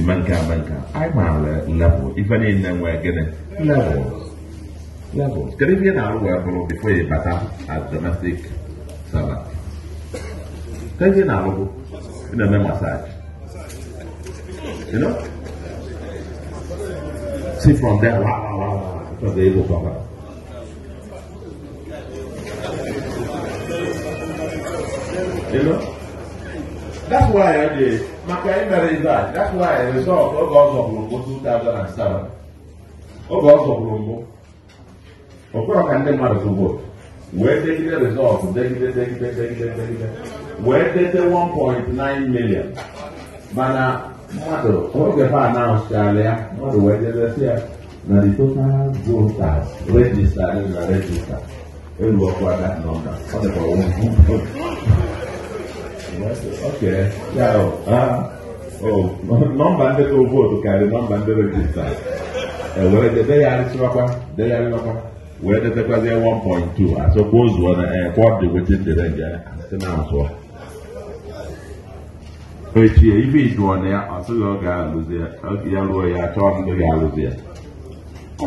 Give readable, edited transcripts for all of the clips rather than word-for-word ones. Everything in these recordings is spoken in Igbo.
Ime nke a mee nke a. Anyị maara level. Ife niile nwee gịnị? Levels. Levels. Kedu ife ị na-arụ wee bụrụ before you bata as domestic servant? Kedu ife ị na-arụ bụ? Ị na-eme massage. You know? See from there, wow, wow, wow, wow. Because they able to. You know? That's why I did. Maka that. That's why I result oge ọzọ 2007. Oge ọzọ bụrụ mbụ. Okoro ka ndị mmadụ tụ vote. Wee degide result, degide, degide, degide, degide. Wee dete 1.9 million. Mana mmadụ oge fa announce ya, mmadụ wee debe ya na the total voters registered na register. Elu ọkwa that number. Ọ dịkwa one. Okay, yeah, oh, number ndị to vote karịrị number ndị register. Were degharịsịwakwa, wee detekwazie 1.2 asọkwa ozuo na kwọ dị within the range asị na asụa. Echie ife ịjụọ na ya ọ sịghị ọ ga-alụzi ya ruo ya chọọ ndị ga-alụzi ya. Ọ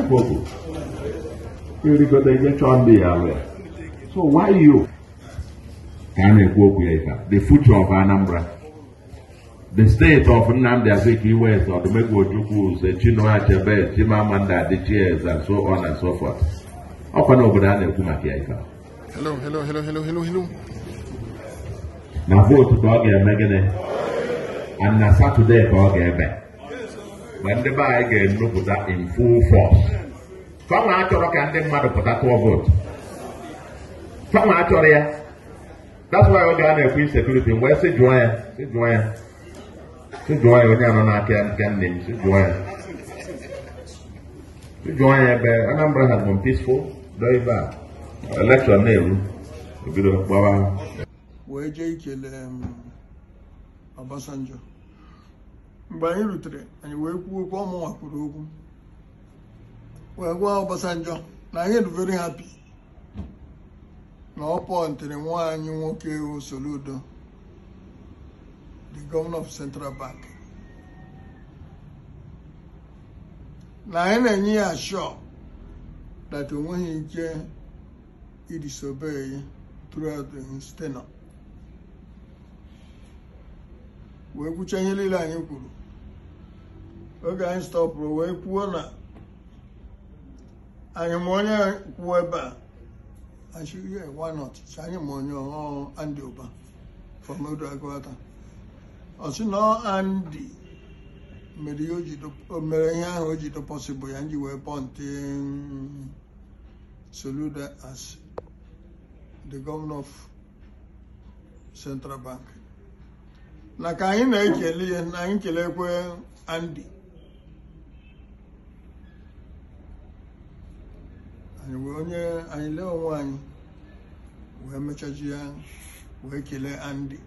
irigota ije chọọ ndị ya alụ ya. So why you? Ka a na-ekwu okwu ya ife the future of Anambra, the state of Nnamdi Azikiwe, Odumegwu Ojukwu, Chinua Achebe, Chimamanda Adichie, and so on and so forth. Ọkwa na obodo a na-ekwu maka ya ife. Hello, hello, hello, hello, hello, hello. Na vote ka ọ ga-eme gịnị? And na Saturday ka ọ ga-ebe. Ma ndị be anyị ga-enupụta in full force. Fanwa achọrọ ka ndị mmadụ pụta tụọ vote. Fanwa achọrọ ya. That's why oge a na-ekwu insecurity mgbe sị jụọ ya, sị jụọ ya. Sị jụọ ya onye anọ n'aka nke nne m, sị jụọ ya. Sị jụọ ya ebe Anambra has been peaceful, dọ ebe a. Election na-eru, ebido gbawa. Wee jee ikele Obasanjo. Mgbe anyị rutere, anyị wee kwuo okwu, ọmụnwa kwuru okwu. Wee gwa Obasanjo na anyị dị very happy na ọ pọntịrị nwa anyị nwoke Soludo, the governor of Central Bank. Na anyị na-enye ya assure that o nweghị ike idisobey throughout his tenure. Wee kwucha ihe niile anyị kwuru. Oge anyị stọpụrụ wee kwuo na anyị ma onye kwuo ebe a. I said, yeah, why not? So anyị ma onye ọhụrụ Andy Ụba from Odoagwata. Ọ sị na Andy mere ihe ahụ o ji dị possible ya nji wee pọntị Soludo as the governor of Central Bank. Na ka anyị na-ekele ya na anyị kelekwe Andy. Anyị wee onye anyị lee onwe anyị wee mechaji ya wee kelee Andy.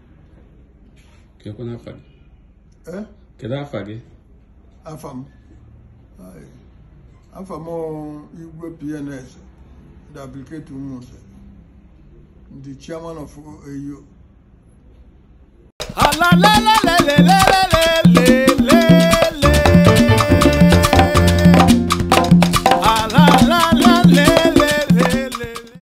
Kedu afa gị? Kedu afa gị? Afa m. Afa m Igwe PNS, the applicant Umunze, the chairman of OAU. La la la la la la la.